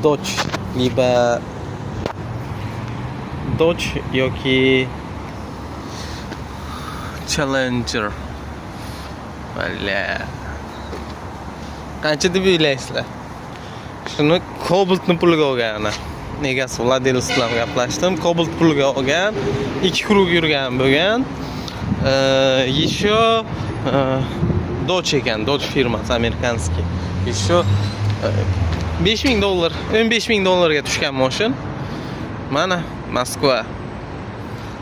Dodge, либо Dodge yoki Challenger. Бля. Qancha deb o'ylaysizlar? Shuni Cobaltni puliga olgan. Egasi владелец bilan gaplashdim. Cobalt puliga olgan, ikki круг yurgan bo'lgan. Еще Dodge ekan, Dodge firmasi, американский. Еще 5000 dollar, 15 ming dollarga tushgan moshin. Mana Moskva.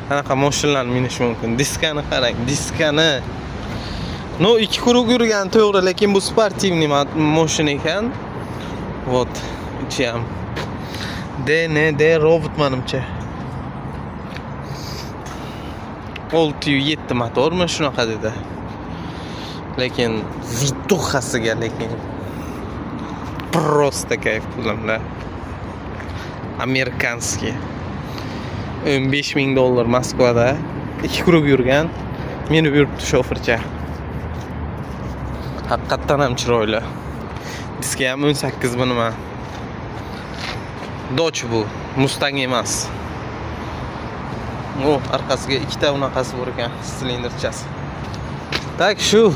Qanaqa moshinlarni minish mumkin? Diskani qarang, diskani. Ну, ikki круг yurgan to'g'ri, lekin bu спортивный moshin ekan. Вот, ichi ham. DND robot manimcha. 6.7 motormi, shunaqa dedi. Lekin видуха siga lekin просто kayf qildimda. Американский. 15 ming dollar Moskvada ikki круг yurgan. Minib yuribdi shofircha. Haqiqatdan ham chiroyli. Diski ham 18 mi nima. Dodge bu, Mustang emas. O, orqasiga ikkita unaqasi bor ekan, silindrchasi. Так, shu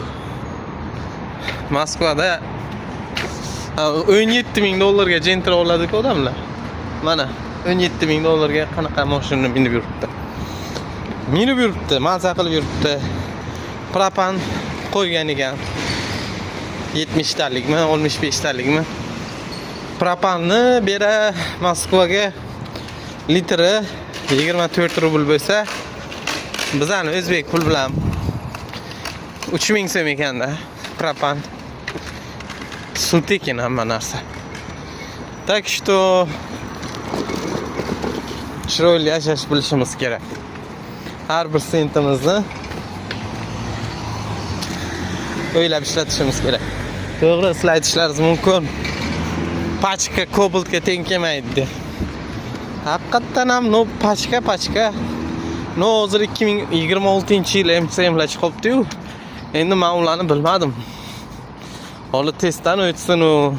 Moskvada 17 ming dollarga Gentra oladi-ku odamlar. Mana 17 ming dollarga qanaqa mashinani minib yuribdi. Minib yuribdi, maza qilib yuribdi. Propan qo'ygan ekan. 70 talikmi, 65 talikmi? Propanni bera Moskvaga litri 24 rubl bo'lsa, bizani o'zbek pul bilan 3000 so'm ekanda propan. Suv tekin hamma narsa. Так что chiroyli yashash bilishimiz kerak. Har bir sentimizni o'ylab ishlatishimiz kerak. To'g'ri, sizlar aytishlaringiz mumkin. Pachka Cobaltga teng kelmaydi deb. Haqiqatdan ham, ну, pachka pachka. Ну, hozir 2026-yil MCMlar chiqibdi-yu. Endi men ularni bilmadim. Holi testdan o'tsin u.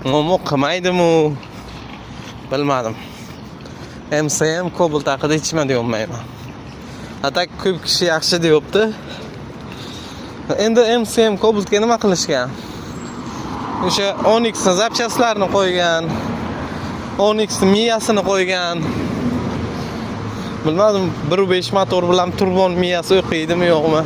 Muammo qilmaydimi u? Bilmadim. MCM Cobalt haqida hech nima deyolmayman. А так ko'p kishi yaxshi deyapti. Endi MCM Cobaltga nima qilishgan? O'sha Onix запчасть larini qo'ygan. Onix miyasini qo'ygan. Bilmadim, 1.5 motor bilan turbon miyasi o'qiydimi, yo'qmi?